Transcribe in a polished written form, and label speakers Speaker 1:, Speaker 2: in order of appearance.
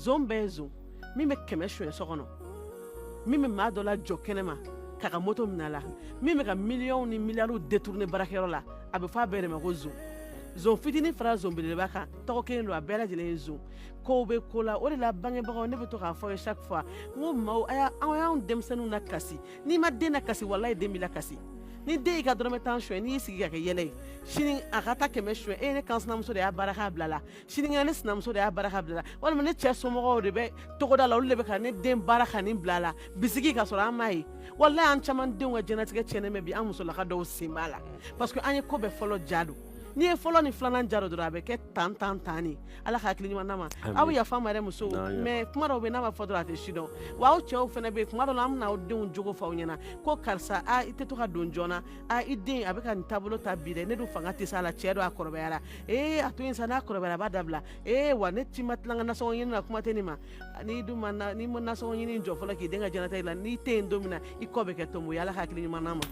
Speaker 1: Zon bɛɛ ye zon. Min bɛ 100 suɲɛ so kɔnɔ, min bɛ maa dɔ la jɔ kɛnɛ ma k'a ka moto minɛ a la, min bɛ ka miliyɔnw ni miliyariw détourner baarakɛyɔrɔ la, a bɛ fɔ a bɛɛ de ma ko zon. Zon fitinin fara zon belebeleba kan, tɔgɔ kelen don, a bɛɛ lajɛlen ye zon. Kow bɛ ko la. O de la, bangebagaw, ne bɛ to k'a fɔ ye chaque fois, n ko maaw, aw y'anw denmisɛnninw na kasi. N'i ma den na kasi, walayi, den b'i la kasi. Ni den y'i ka dɔrɔmɛ 10 suɲɛ, n'i y'i sigi ka kɛ yɛlɛ ye, sini a ka taa 100 suɲɛ. E, ne kan sinamuso de y'a baara k'a bila la, sinikɛnɛ ne sinamuso de y'a baara k'a bila la, walima ne cɛ somɔgɔw de bɛ togoda la, olu de bɛ ka ne den baara ka nin bila la. Bisigi ka sɔrɔ an m'a ye. Walayi, an caman denw ka diɲɛlatigɛ tiɲɛnen bɛ bi, an musolaka dɔw sen b'a la, parce que an ye ko bɛɛ fɔlɔ ja don. N'i ye fɔlɔ ni filanan ja don dɔrɔn, a bɛ kɛ tan tan tan. Ni Ala ka hakili ɲuman d'an ma. Aw bɛ yafa ma dɛ, musow, mais kuma dɔw bɛ n'a ma fɔ dɔrɔn, a tɛ si dɔn. Wa aw cɛw fana bɛ yen, kuma dɔw la, an bɛna aw denw jogo fɔ aw ɲɛna ko karisa, a i tɛ to ka don joona, a i den a bɛ ka nin taabolo ta bi dɛ, ne dun fanga tɛ s'a la, cɛ don, a kɔrɔbayara. Ee, a to yen sa, n'a kɔrɔbayara, a b'a dabila. Ee wa, ne ti ma tila n ka nasɔngɔ ɲini na, kuma tɛ nin ma. N'i dun ma, n'i ma nasɔngɔ ɲini jɔ fɔlɔ k'i den ka diɲɛlatigɛ la, n'i tɛ yen don min na, i kɔ bɛ kɛ tonbo ye. Ala ka hakili ɲuman d'an ma.